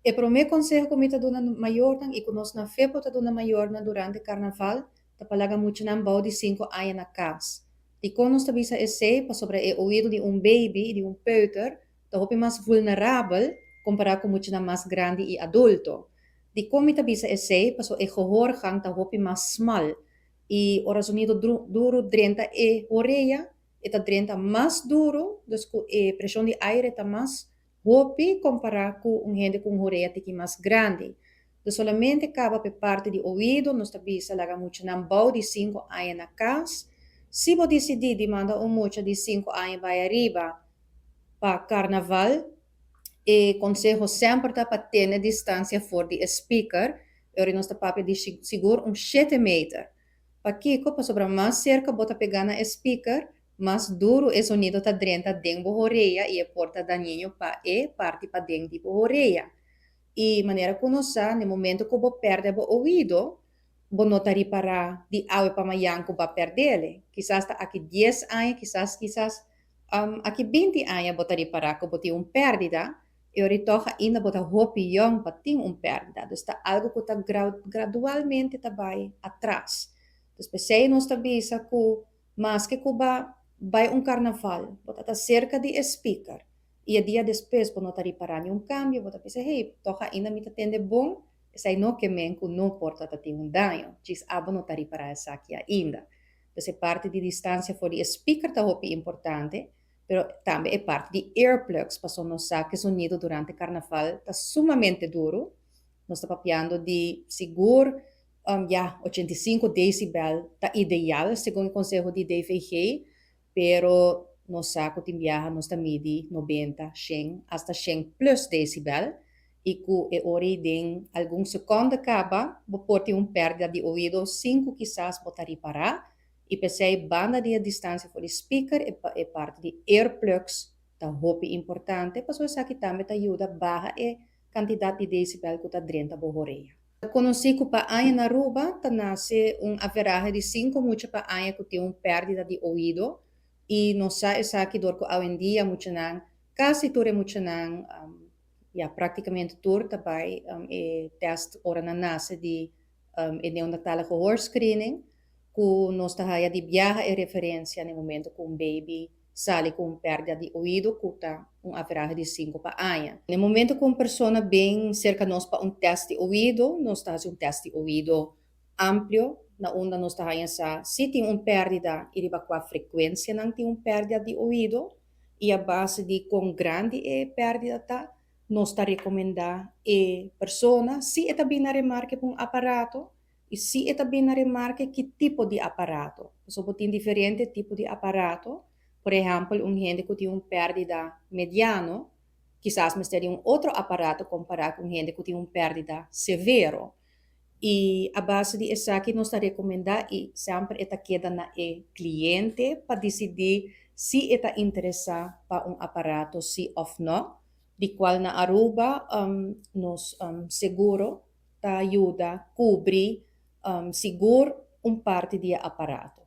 E promé konseho ku mi ta duna mayornan i ku nos na FEPO ta duna mayornan durante karnaval ta pa laga muchanan bou di 5 aña na kas. Dikon nos ta bisa esei? Pasobra e oido di un baby, di un peuter, ta hopi mas vulnerabel kompará ku muchanan mas grandi i adulto. Dikon mi ta bisa esei? Pasobra e gehoorgang ta hopi mas smal. I ora zonido duru drenta e orea, e ta drenta mas duru, dus ku e preshon di aire ta mas hopi kompará ku un hende ku un orea tiki mas grandi. Dus solamente kaba pa parti di oido, nos ta bisa laga muchanan bou di 5 aña na kas. Si bo disidí di manda un mucha di 5 aña bai ariba pa karnaval, e konseho semper ta pa tene distansia for di speaker, i nos ta papia di sigur un 7 meter. Pakiko? Pasobra mas serka bo ta pega na speaker, mas duru e sonido ta drenta den bo orea i e por ta dañino pa e parti paden di bo orea. I manera ku nos sa, na momento ku bo pèrdè bo oido, bo no ta ripará di awe pa mañan ku bo a pèrd'é. Kisas ta aki 10 aña, kisas aki 20 aña bo ta ripará ku bo tin un pèrdida, i toch ainda bo ta hopi yòn pa tin un pèrdida. Dus ta algu ku ta gradualmente ta bai atras. Dus p'esei nos ta bisa ku maske ku bo bai un karnaval, bo ta serka di speaker, i e dia despues bo no ta ripará ningun kambio, bo ta pensa: "Hey, toch ainda mi ta tende bon", esei no ke men ku no por ta tin un daño, djis abo no ta ripará esaki ainda. Dus e parti di distansia for di speaker ta hopi importante, pero tambe e parti di earplugs, pasobra nos sa ku sonido durante karnaval ta sumamente duru. Nos ta papiando di sigur ja, 85 decibel ta ideal, segun e konseho di DVG, pero nos sa ku tin biaha nos ta midi 90, 100, hasta 100 plus decibel, i ku e ora den algun sekonde kaba, bo por tin un pèrdida di oido, 5 kisas bo ta ripará, i p'esei banda di distansia for di speaker e parti di earplugs ta hopi importante, pasobra esaki tambe ta yuda baha e kantidat di decibel ku ta drenta bo orea. Konosí ku pa aña na Aruba ta nase un average di 5 mucha pa aña ku tin un pèrdida di oido, i nos sa esaki dor ku awendia muchanan, kasi tur e muchanan, ja, práktikamente tur ta bai e test ora nan nase di e neonatale gehoorscreening, ku nos ta haya di biaha e referensia na momento ku un baby sali ku un pèrdida di oido, ku ta un average di 5 pa aña. Na momento ku un persona bin serka nos pa un test di oido, nos ta hasi un test di oido amplio, na unda nos ta haya sa si tin un pèrdida i riba kua frekuensia nan tin un pèrdida di oido, i a base di kon grandi e pèrdida ta, nos ta rekomendá e persona si e ta bin na remarke pa un aparato, i si e ta bin na remarke, ki tipo di aparato. So, tin diferente tipo di aparato. Por ehèmpel, un hende ku tin un pèrdida mediano, kisas mester di un otro aparato kompará ku un hende ku tin un pèrdida severo. I a base di esaki nos ta rekomendá, i semper e ta keda na e kliente pa disidí si e ta interesá pa un aparato si òf no, di kual na Aruba nos seguro ta yuda kubri sigur un parti di aparato.